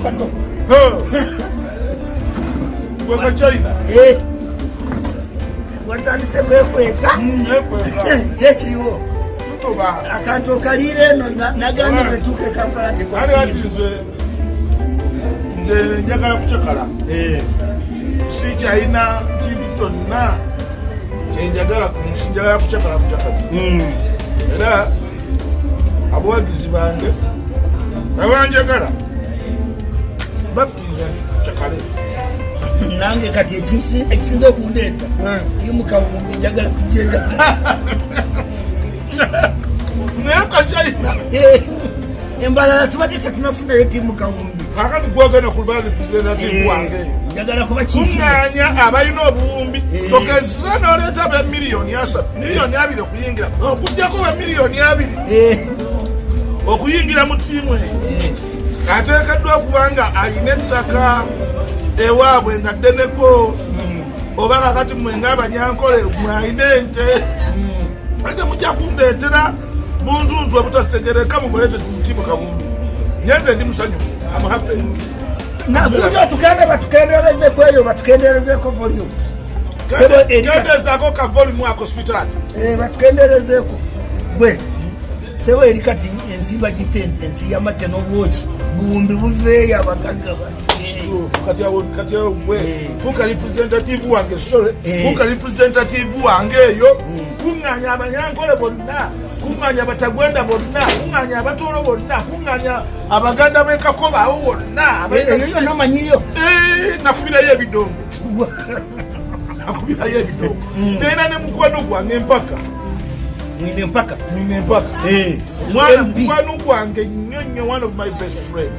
Kato. Gwe China. Eh. Watandise kwekweka. Kyekiriwo. Tutoba. Akantu okaliira eno nagambye bwe ntuuka e Kampala nti Kale ati nze njagala kucakala. Sikyalina kintu kyonna kyenjagala ku nsi, njagala kucakala bucakazi. Era abawagizi bange abanjagala bakkiriza nti tucakale. Nange kati ekisinza okundeeta team Kawumbi, njagala kugyegatta. Naye Kachina. Embalala tubadde tetunafunayo team Kawumbi. Kakati gwogenda kuba representative wange. Njagala kuba kiikire. Kuŋŋaanya abalina obuwumbi. Togeza n'oleeta be 3 miliyoni, 20 miliyoni okuyingira, okugjako be 20 miliyoni okuyingira mu ttiimu eyo, ateekeddwa okuba nga alina ettaka ewaabwe nga ddeneko, oba kakati mwe ng'Abanyankole mwalina ente. Ate mujja kundeetera buntuntu obutategereka, mumuleete mu team Kawumbi. Nyenze ndi musanyufu, am happy. Nakuja tugende batukenderezeko eyo, batukenderezeko volume. Sebo Erika. Kendezaako ka volume ako, sweetheart. Batukenderezeko. Gwe sebo eri kati ensi bagite ensi y'amate n'obwoki, buwumbi buveeyo, abagagga. Kituufu. Kati awo gwe fuuka representative wange, sole. Fuuka representative wange eyo, kuŋŋaanya Abanyankole bonna, kuŋŋaanya Abatagwenda bonna, kuŋŋaanya Abatoolo bonna, kuŋŋaanya Abaganda b'Ekakoba abo bonna. Eyo yonna omanyiyo? Nakubirayo ebidongo, nakubirayo ebidongo. Era ne mukwano gwange Empaka. Mwine Empaka. Mwine Empaka. Mwana MP. Mukwano gwange nnyo nnyo, one of my best friend.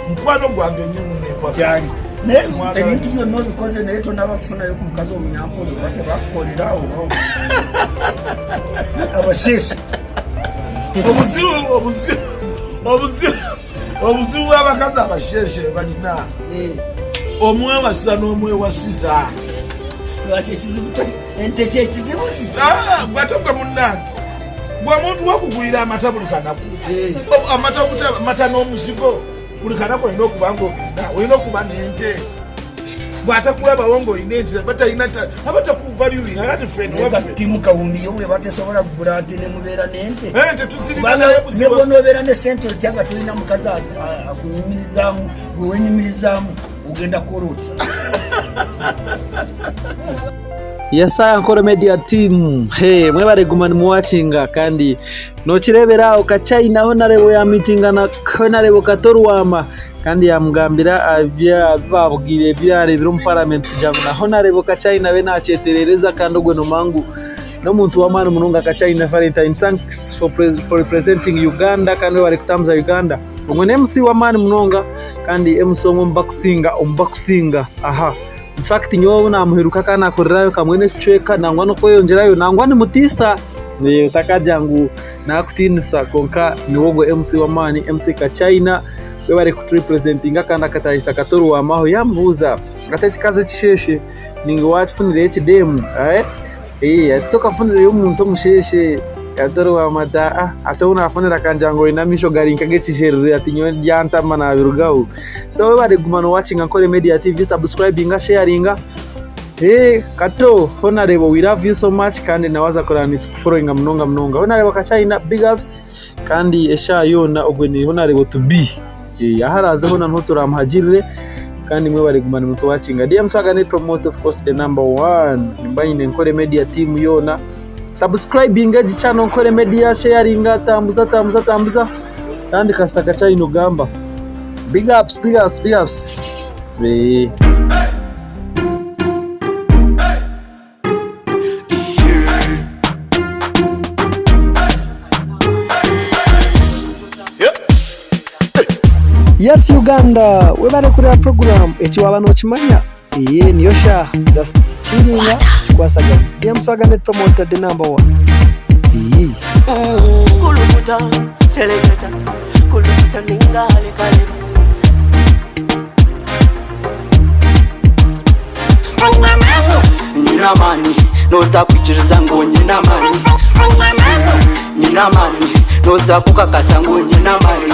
Mukwano gwange nnyo Mwine Empaka. Kyali naye Mwagala. Ebintu byonna obikoze, naye tonaba kufunayo ku mukazi Omunyankole, oba tebakukolerawo Abasheeshe? Obuzibu bw'abakazi Abasheeshe balina, omwewasiza n'omwewasiza. Lwaki ekizibu ente kyekizibu kiki? Ah, gwate gwe munnange, gwe omuntu wakugulira amata buli kanaku. Amata amata n'omuzigo buli kanaku, olina okuba nga olina okuba n'ente. Bw'atakulabawo ng'olina ente, batalina aba takuvaluinga. Kati ffe waffe Team Kawumbi yo bweba tesobola kugula nte, nemubeera n'ente. Ente tuzirina. Kubanga Naye ne buzibu. bw'onoobeera ne sente otya nga tolina mukazi akunyumirizaamu, gwe wenyumirizaamu, ogenda kukola oti? Yesaya Nkoro Media Team, hey, mwebale guma nimuwatchinga. Kandi nokirebera aho Kachina Honorable yamitinga na Honorable Kato Lubwama, kandi yamugambira babwire ebyarebire omu parliament kugira ngu na Honorable Kachina be nakyeterereza. Kandi ogwe nomangu n'omuntu w'amaani munonga, Kachina Valentine. Thanks for representing Uganda, kandi bari kutambuza Uganda. Ogwe ni MC w'amaani munonga, kandi MC omwe omubakusinga aha. In fact, nyowe namuheruka kandi nakorerayo kamwe n'ekicweka, nangwa n'okweyongyerayo, nangwa nimutiisa. Otakagira ngu nakutiinisa, konka niwe ogwe MC w'amaani, MC Kachina. We bari kuturepresentinga, kandi akatahisa Kato Lubwama, yamubuuza ate ekikazi ekisheshe ninga wakifunireyo ekidemu, eh? Ate tokafunireyo omuntu omusheshe. Kato Lubwama ati ah, ate ou nafunira akangira ngu oine amaisho gari nk'ag'ekijerere, ati nyowe ryantama nabirugaho. So we bari guma nowatchinga Nkore Media TV, subscribinga, sharinga. Hey, Kato, Honorable, we love you so much, kandi nawaza kurana nitukufollowinga munonga munonga. Honorable Kachina, big ups, kandi esha yona ogwe ni Honorable to be. Aharaze hona niho turamuhagirire, kandi mwe bari gumana mutuwatchinga. DM Swaga ni promote, of course, the number one. Nimba nyine Nkore Media Team yona. Subscribing egi channel Nkore Media, sharinga, tambuza, tambuza, tambuza. Kandi kasita Kachina ugamba. Big ups, big ups, big ups. Yes Uganda, webale kureba program eki waba nokimanya. Iye niyo sha just chillinga tukikwasaganya. DM Swaga Net Promoter, the number one. Iye. Kulukuta, seleketa, kulukuta ninga kaleba. Nina amani, noza kwikiriza ngo nyina amani. Nina amani, noza kukakasa ngo nyina amani.